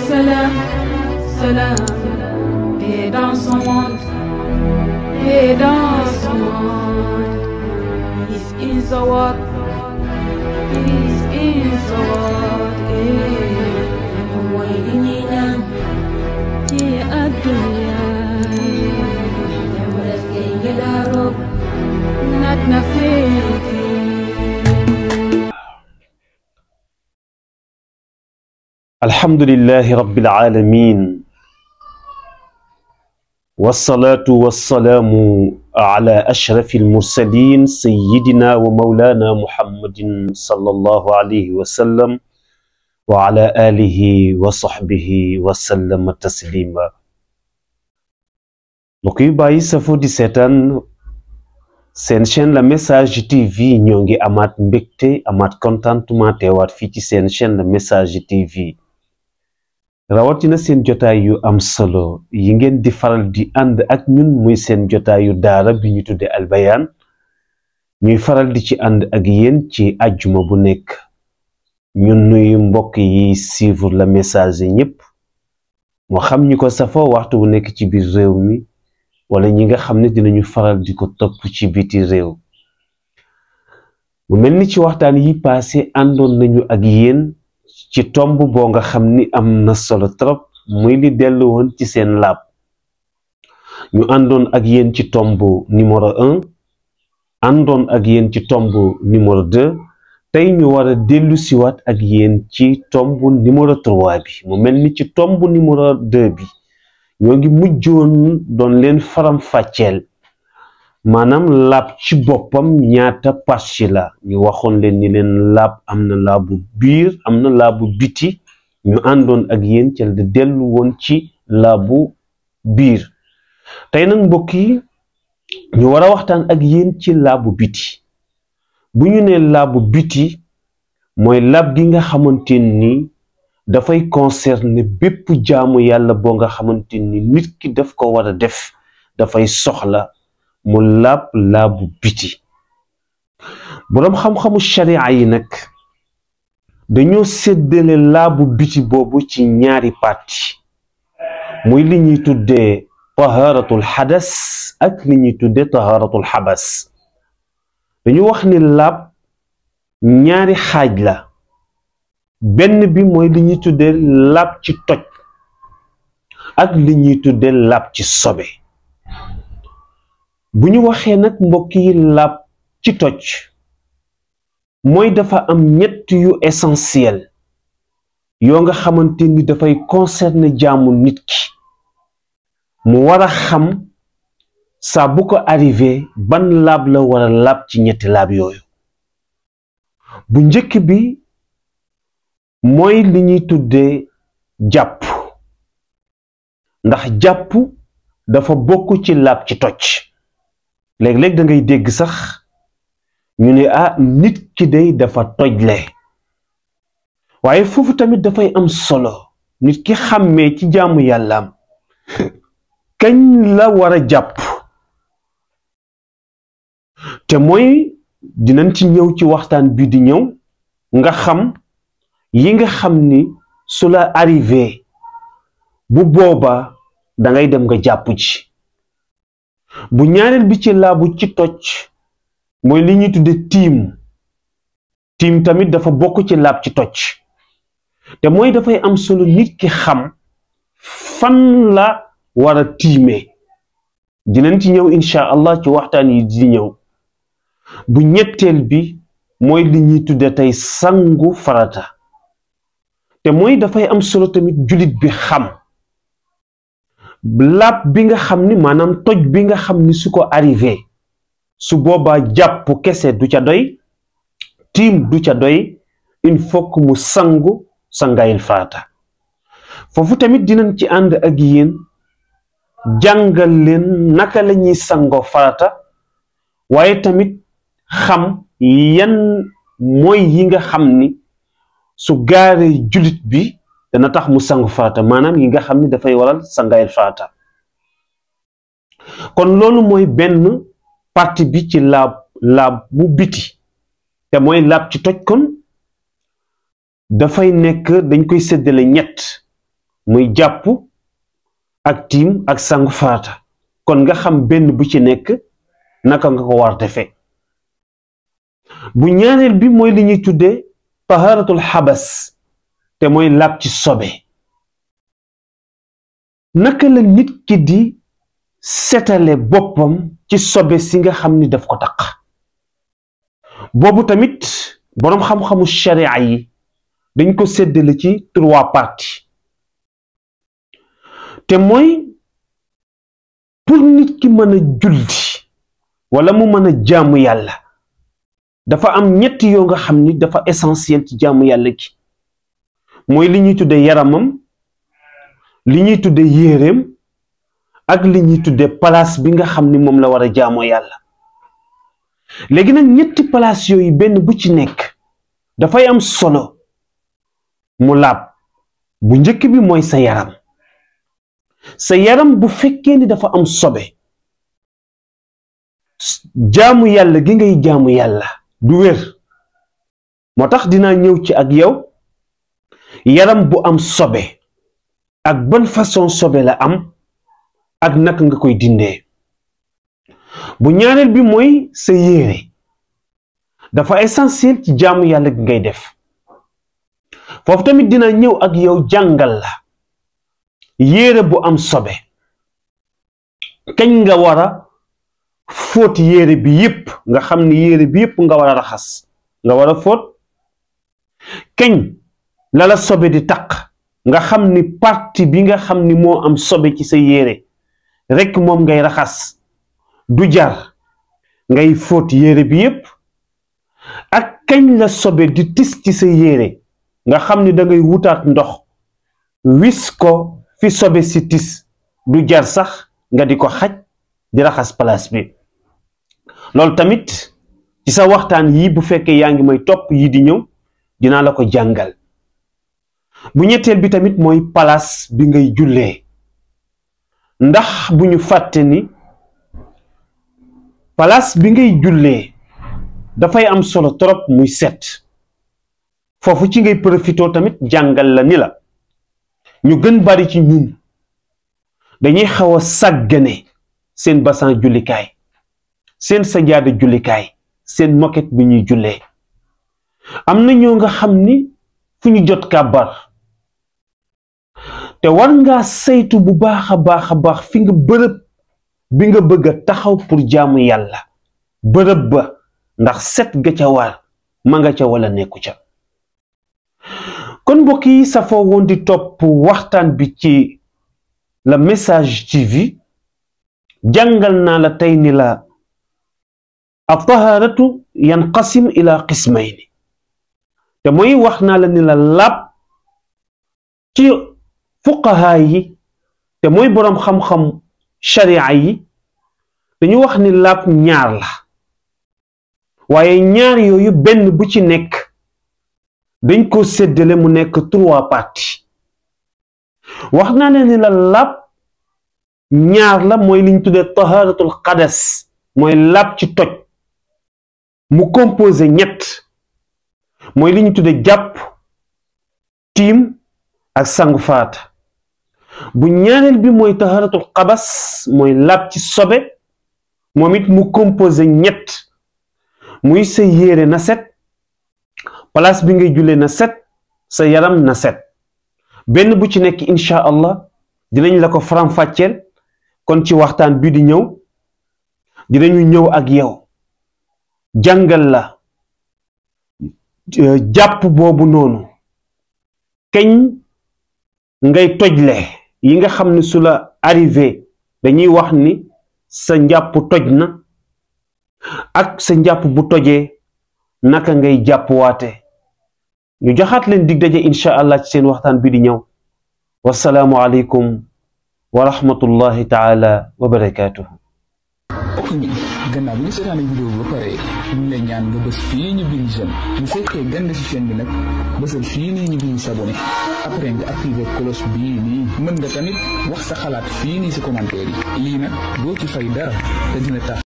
Salam, salam, et dans son monde, et dans son monde. Peace in the world, peace in the world. Moyinina, ye adunya, yamras ke yedaro, nat nafiki. Alhamdulillahi Rabbil Alamin. Wassalatu wassalamu ala ashrafil mursalin sayyidina wa maulana Muhammadin sallallahu alayhi wa sallam wa ala alihi wa sahbihi wa sallama taslima. mbokk yu bàyyi safo di seetaan seen chaîne La Message TV ñoo ngi amaat mbégte amaat contentement teewaat fii ci seen chaîne La Message TV rawatina seen jotaay yu am solo yi ngeen di faral di ànd ak ñun muy seen jotaayu daara bi ñu tudde Al Bayaan ñuy faral di ci ànd ak yéen ci àjjuma bu nekk. ñun nuyu mbokk yi suivre La Message ñëpp moo xam ñi ko safoo waxtu bu nekk ci biir réew mi wala ñi nga xam ne dinañu faral di ko topp ci biti réew. mu mel ni ci waxtaan yi passé àndoon nañu ak yéen ci tomb boo nga xam ni am na solo trop muy li dellu woon ci seen laab. ñu àndoon ak yéen ci tomb numéro 1 àndoon ak yéen ci tomb numéro 2 tey ñu war a dellu siwaat ak yéen ci tomb numéro 3 bi. mu mel ni ci tomb numéro 2 bi ñoo ngi mujjoon doon leen faram fàcceel maanaam laab ci boppam ñaata partie la. ñu waxoon leen ni leen laab am na laabu biir am na laabu biti ñu àndoon ak yéen ca di dellu woon ci laabu biir. tey nag mbokk yi ñu war a waxtaan ak yéen ci laabu biti. bu ñu nee laabu biti mooy laab gi nga xamante ni dafay concerner bépp jaamu yàlla boo nga xamante ni nit ki daf ko war a def dafay soxla mu laabu biti. boroom xam-xamu sharia yi nag dañoo séddale laabu biti boobu ci ñaari parti muy li ñuy tuddee taharatul xadas ak li ñuy tuddee taharatul xabas. dañu wax ni laab ñaari xaaj la. benn bi mooy li ñuy tuddee laab ci toj ak li ñuy tuddee laab ci sobe. bu ñu waxee nag mbokk yi laab ci toj mooy dafa am ñett yu essentiel yoo nga xamante ni dafay concerner jaamu nit ki mu war a xam saa bu ko arrivé ban laab la war a laab ci ñetti laab yooyu. bu njëkk bi mooy li ñuy tuddee jàpp ndax jàpp dafa bokk ci laab ci toj. léeg-léeg da ngay dégg sax ñu ne nit ki day dafa tojle waaye foofu tamit dafay am solo nit ki xàmmee ci jaamu yàllaam kañ la war a jàpp. te mooy dinañ ci ñëw ci waxtaan bi di ñëw nga xam yi nga xam ni su la arrivé bu boobaa dangay dem nga jàpp ci. bu ñaareel bi ci laabu ci toj mooy li ñuy tudde tiim tamit dafa bokk ci laab ci toj te mooy dafay am solo nit ki xam fan la war a tiimee. dinañ ci ñëw incha allah ci waxtaan yi di ñëw. bu ñetteel bi mooy li ñuy tudde tey sangu farata te mooy dafay am solo tamit jullit bi xam laab bi nga xam ni maanaam toj bi nga xam ni su ko arrivé su boobaa jàpp kese du ca doy tiim du ca doy il faut que mu sangaayil farata. foofu tamit dinañ ci ànd ak yéen jàngal leen naka la ñuy sangoo farata waaye tamit xam yan mooy yi nga xam ni su gaaree jullit bi dana tax mu sangu farata maanaam yi nga xam ni dafay waral sangaayil farata. kon loolu mooy benn partie bi ci laab bu biti te mooy laab ci toj. kon dafay nekk dañ koy séddale ñett muy jàpp ak tiim ak sangu farata kon nga xam benn bu ci nekk naka nga ko war defee. bu ñaareel bi mooy li ñuy tuddee taharatul xabas te mooy laab ci sobe. naka la nit ki di setale boppam ci sobe si nga xam ni daf ko taq. boobu tamit boroom xam-xamu sharia yi dañ ko séddale ci 3 parties te mooy pour nit ki mën a julli wala mu mën a jaamu yàlla dafa am ñett yoo nga xam ni dafa essentiel ci jaamu yàlla gi mooy li ñuy tudde yaramam, li ñuy tudde yéreem ak li ñuy tudde place bi nga xam ni moom la war a jaamoo yàlla. léegi nag ñetti place yooyu benn bu ci nekk dafay am solo mu laab. bu njëkk bi mooy sa yaram. sa yaram bu fekkee ni dafa am sobe jaamu yàlla gi ngay jaamu yàlla du wér. moo tax dinaa ñëw ci ak yow yaram bu am sobe ak ban façon sobe la am ak naka nga koy dindee. bu ñaareel bi mooy sa yére dafa essentiel ci jaamu yàlla gi ngay def. foofu tamit dina ñëw ak yow jàngal la yére bu am sobe kañ nga war a fóot yére bi yépp nga xam ni yére bi yépp nga war a raxas nga war a fóot. kañ la sobe di taq nga xam ni partie bi nga xam ni moo am sobe ci sa yére rekk moom ngay raxas du jar ngay fóot yére bi yépp. ak kañ la sobe di tis ci sa yére nga xam ni da ngay wutaat ndox wis ko fi sobe si tis du jar sax nga di ko xaj di raxas place bi. loolu tamit ci sa waxtaan yi bu fekkee yaa ngi may topp yi di ñëw dinaa la ko jàngal. bu ñetteel bi tamit mooy place bi ngay jullee ndax bu ñu fàtte ni place bi ngay jullee dafay am solo trop muy set. foofu ci ngay profitoo tamit jàngal la ni la ñu gën bari ci ñun dañuy xaw a sàggane seen basan jullikaay, seen sajaada jullikaay, seen moquette bi ñuy jullee. am na ñoo nga xam ni fu ñu jot kàbbar te war ngaa saytu bu baax a baax fi nga bërëb bi nga bëgg a taxaw pour jaamu yàlla bërëb ba ndax set ga ca war ma nga ca wala nekku ca. kon mbokk yi safoo woon di topp waxtaan bi ci Le Message TV jàngal naa la tey ni la at-taharatu yanqasim ila qismayni te mooy wax naa la ni la laab ci fuqaha yi te mooy boroom xam-xam sharia yi dañu wax ni laab ñaar la waaye ñaar yooyu benn bu ci nekk dañ ko séddale mu nekk 3 parties. wax naa ne ni la laab ñaar la mooy li ñu tuddee taharatul qadas mooy laab ci toj mu composé ñett mooy li ñu tuddee jàpp tiim ak sangu faata. bu ñaareel bi mooy taharatul qabas mooy laab ci sobe moom it mu composé ñett muy sa yére na set, place bi ngay jullee na set, sa yaram na set. benn bu ci nekk incha allah dinañ la ko faram-fàcceel kon ci waxtaan bi di ñëw dinañu ñëw ak yow jàngal la jàpp boobu noonu kañ ngay tojle yi nga xam ne su la arrivé dañuy wax ni sa njàpp toj na ak sa njàpp bu tojee naka ngay jàpp waate. ñu joxaat leen dig daje incha allah ci seen waxtaan bi di ñëw. wasalaamu aleykum wa rahmatullahi taala wa barakaatuhu. ok gannaaw bi nga seetaane vidéo bi ba pare ñu lay ñaan nga bës fii ñu bind j'aime bu fekkee gën ci chaîne bi nag bësal fii nii ñu bind s'abonné après nga activer cloche bii nii mën nga tamit wax sa xalaat fii nii si commentaire yi lii nag doo ci fay dara te dina tax